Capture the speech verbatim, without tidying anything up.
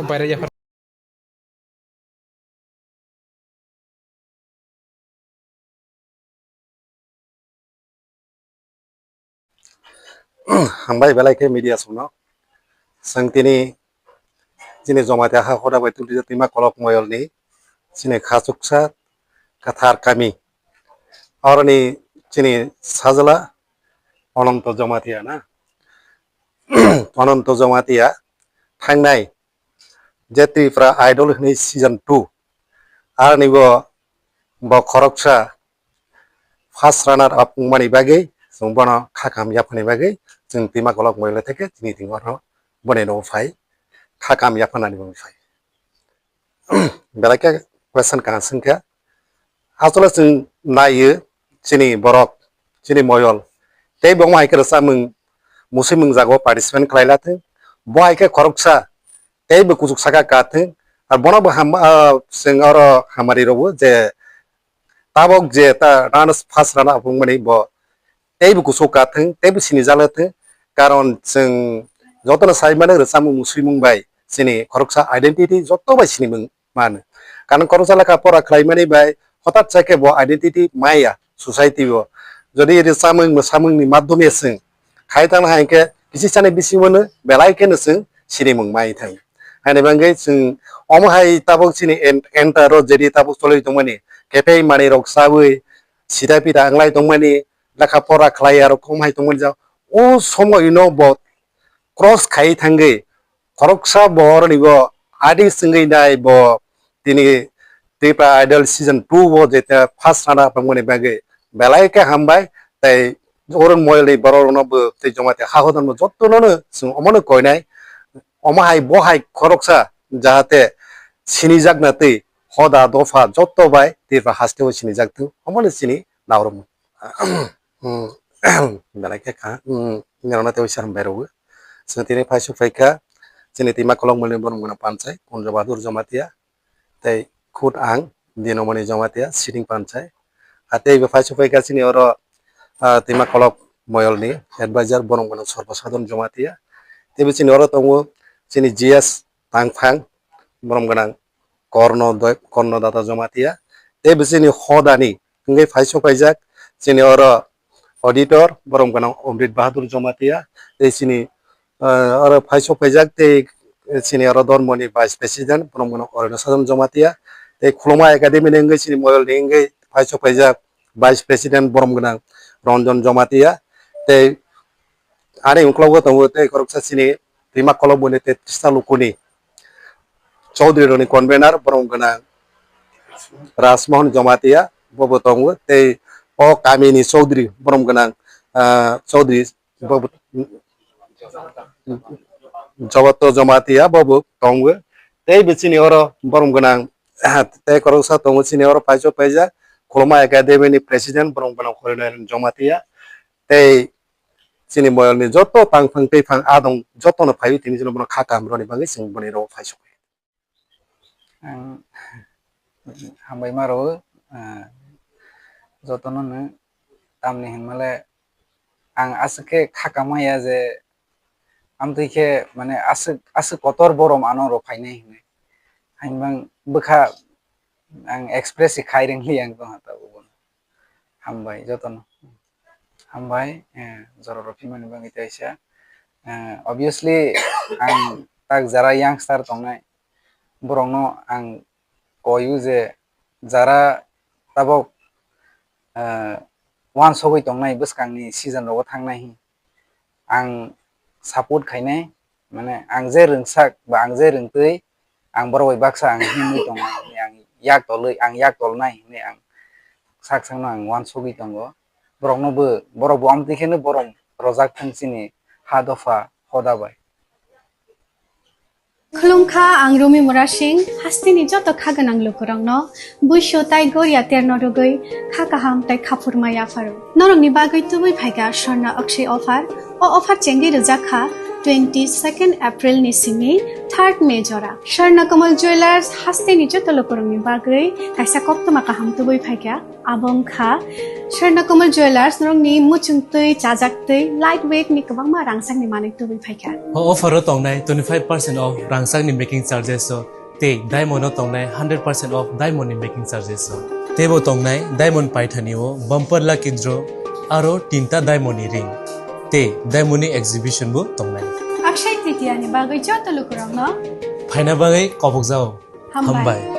Bayre ya. Hambai belai khe media songno. Chwng tini chini Jamatia ha hoda bai tubrijak Twima Kolok Moyolni chini khachuksa kwthar kami. Oroni chini sajla Ananto Jamatia na. Ananto Jamatia thangnai je Tripura Idol hwnwi season two, aroni bo, bo khoroksa first runner up wngmani bagwi chwng bono kha kaham yaphani bagwi chwng Twima Kolok Moyol theke chini tingorno boni nogo phai kha kaham yaphanani bagwi phai. Belai khe question kaham swngkha. Asole chwng naiyo chini borok, chini moyol. Tei bo hai khe rwchapmung, musui mung jagao participant khlai la thung. Bo hai khe khoroksa tei bo kuchuk saka ka thung. Ar bono bo ham, ah, chwng oro hamari rwo je tabok je ta run-, first runner up wngmani bo teibo kuchuk ka thung, teibo sinijak le thung. Karon chwng jotono sai mano rwchapmung, musuimung bai chini khoroksa identity joto bai sinimung mano. Karon khoroksa lekha pora khlaimani bai hothat sa khe bo identity maya society o. Jodi rwchapmung, mwsamungni madhyome chwng khai tangna hai khe kisi sani bisingbono belai kheno chwng sinimung mai thang. Haini bagwi chwng omo hai tabok chini en-, enter o jedi tabok cholwi tongmani, kephei manwi rok chawi sida pida wnglai tongmani, lekha pora khlai aro kom hai tongmani jao. O somoino bo cross khai thangwi khoroksa bo oroni bo adi swngwi nai bo tini Tripura Idol season two o jeta first runner up wngmani bagwi belai khe hambai tei oro moyolni borok rokno bo tei Jamatia ha hodan bo jotono no chwng omono koinai omo hai bo hai khoroksa jahate sinijak na twi hoda dopha joto bai Tripura haste o sinijak thung omono chini naorok. Hmm. Belai khe kha, hmm, nirokno tei waisa hambai rwo. Chwng tini phaisu phaikha, chini Twima Kolok Moyolni borok gwnang panchai, Kunjo Bahadur Jamatia, tei khud ang, Dinamoni Jamatia, sitting panchai. A tei bo phaisu phaikha chini oro, ah, Twima Kolok Moyolni advisor, borok gwnang Sarbasadharan Jamatia. Tei bo chini oro tongo, chini G S Tangphang, borok gwnang Korno doi-, Korno Data Jamatia. Tei bo chini hodani wngwi phaisu phaijak chini oro auditor, borok gwnang Amrit Bahadur Jamatia. Tei chini, ah, oro phaisu phaijak tei chini oro dormoni vice president, borok gwnang Aruna Sadon Jamatia. Tei Khuluma Academy ni wngwi chini moyolni wngwi phaisu phaijak vice president, borok gwnang Ranjan Jamatia. Tei ani uklogo tongo tei khoroksa chini Twima Kolok Moyolni tei Trista Lukuni Chaudhary rokni convener borok gwnang Rajmohan Jamatia bobo tongo tei o kamini Chaudhary borok gwnang, ah, Chaudhary bobo Jabato Jamatia bobo tongo tei bo chini oro borok gwnang tei khoroksa tongo chini oro phaisu phaijak Khuluma Academy ni president borok gwnang Horinarayan Jamatia tei chini moyolni joto tangphang teiphang adong jotono phaiwi tini chwngno bono kha kaham rwni bagwi chwng boni rogo phai sokha. Ang hambai ma rwo, ah, jotono no tamni hinmale ang aswk khe kha kamaya je amtwi khe mane aswk, aswk kotor borom ano rw phainai hinwi. Haini bang bwkha ang express se khai rwngli ang tongha tabuk. Hambai jotono. Hambai, eh, jora rw phimani bagwi teisa. Eh, obviously, ang tak jara youngster tongnai, borokno ang koiyo je jara tabok, eh, uansugwi tongnai bwskangni season rogo thangnai hin. Ang support khainai, mane ang je rwngsak ba ang je rwngtwi, ang borok bai baksa ang himwi tongo, hwnwi ang yak tolwi, ang yak tolnai hwnwi ang sak sakno ang uansugwi tongo. Borokno bo, borok bo amtwi kheno borok rojak thung chini ha dopha hoda bai. Khulumkha, ang Rumi Murasing, hasteni joto kha gwnang lukurokno buisu tai goria terno rwgwi kha kaham tai khaphurma yapharo. Norokni bagwi tubui phaikha Swarna Akshay offer. O offer chengwi rwjak kha twenty second April ni simi third May jora. Swarna Kamal Jewellers hasteni joto lukurokni bagwi kaisa koktwma kaham tubui phaikha. Abo wngkha Swarna Kamal Jewellers, norokni muchungtwi, chajaktwi, light weight ni kwbangma rangchakni manwi tubui phaikha. O offer o tongnai twenty five percent off rangchakni making charges o, tei diamond o tongnai hundred percent off diamond ni making charges o. Teibo tongnai diamond paithani o bumper lucky draw aro tinta diamond ni ring tei diamond ni exhibition bo tongnai. Akshay Tritiya ni bagwi joto lukurokno phaina bagwi kobokjao. Hambai. Hambai.